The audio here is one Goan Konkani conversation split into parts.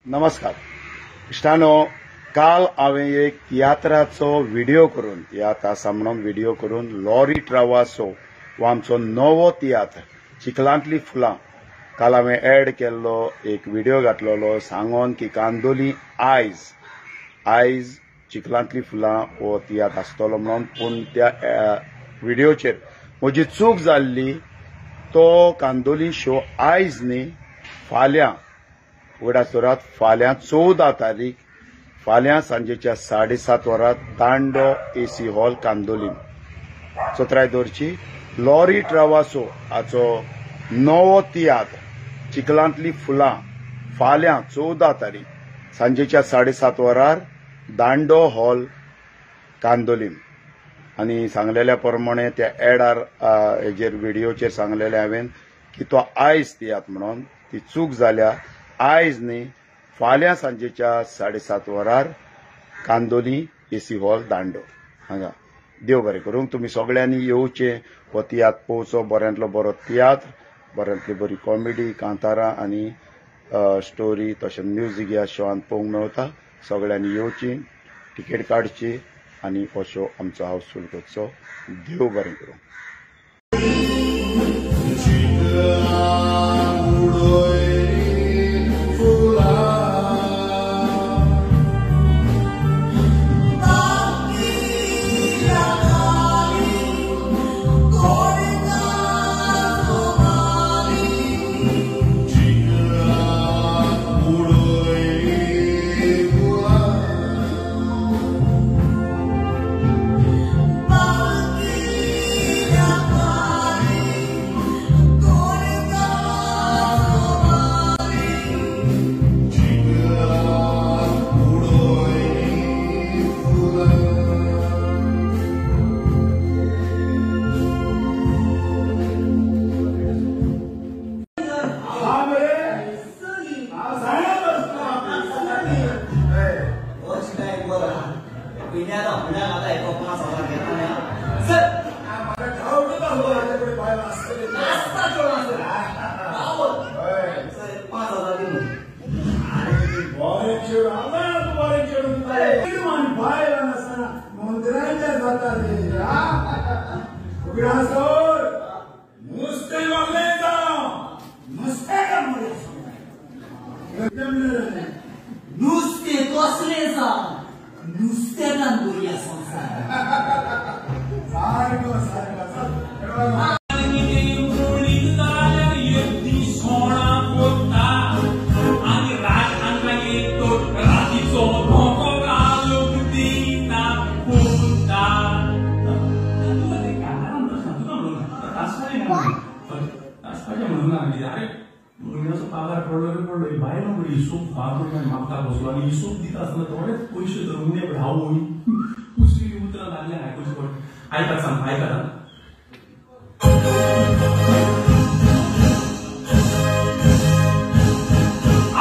नमस्कार इश्टानो, काल हांवें एक तियात्राचो व्हिडियो करून, तियात्र आसा म्हणून व्हिडियो करून लॉरी ट्रावासो हो आमचो नवो तियात्र चिखलांतली फुलां काल हांवें एड केल्लो एक व्हिडियो घातलेलो सांगोन की कांदोली आयज आयज चिखलांतली फुलां हो तियात्र आसतलो म्हणून. पूण त्या व्हिडियोचेर म्हजी चूक जाल्ली. तो कांदोली शो आयज न्ही, फाल्यां उगडास दवरात, फाल्यां 14 तारीख फाल्यां सांजेच्या 7:30 वरां दांडो एसी हॉल कांदोलीम चत्राय दवरची. लॉरी ट्रावासो हाचो नवो तियात्र चिखलांतली फुलां फाल्यां 14 तारीख सांजेच्या 7:30 वरार दांडो हॉल कांदोलीम. आनी सांगलेल्या प्रमाणे त्या एडार हेजेर व्हिडियोचेर सांगलेलें हांवें की तो आयज तियात्र म्हणून, ती चूक जाल्या. आयज न्ही, फाल्यां सांजेच्या 7:30 वरार कांदोली एसी हॉल दांडो हांगा. देव बरें करूंक. तुमी सगळ्यांनी येवचें, हो तियात्र पळोवचो. बऱ्यांतलो बरो तियात्र, बऱ्यांतली बरी कॉमेडी, कांतारां आनी स्टोरी तशें म्युजीक ह्या शोआन पळोवंक मेळटा. सगळ्यांनी येवची, तिकेट काडची आनी हो शो आमचो हावसफूल करचो. देव बरें करूं. नुस्तें कसलें जावं, नुस्त्यान बरी संवसार. सारको सारको. भुरग्यांचो पगार पडलो रे पडलो, बायलो मरे हिशोब फार मागता बसलो आनी हिशोब दिता आसतना थोडेच पयशे धरून धांवून दुसरी उतरां लागल्या आयकुची पडटा. आयकात सांग, आयकात.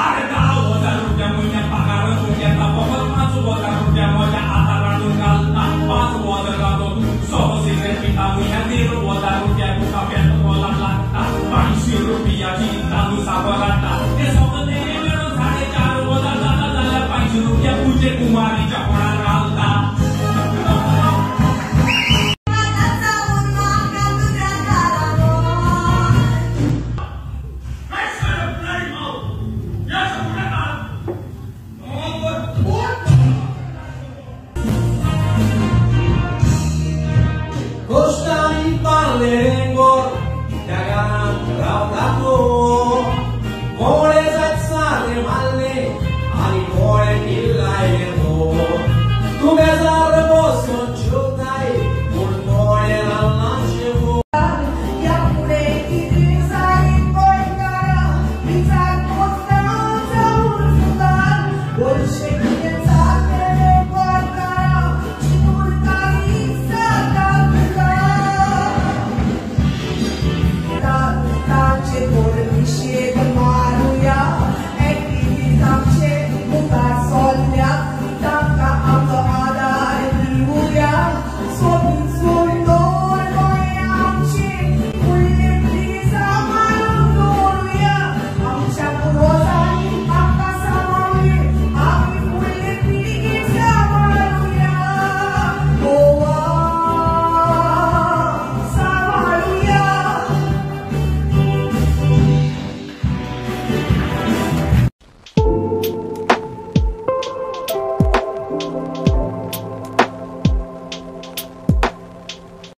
अरे 10,000 रुपया म्हयन्या पगार घेता, फकत 5,000 रुपया म्हज्या हातार हाडून घालता. 5,000 घालतो तूं 100 सिगरेट पिता, म्हयन्या 1,500 रुपया तुका पेट्रोलाक लागता. 500 रुपयाची तांदूळ साबर हाडटा.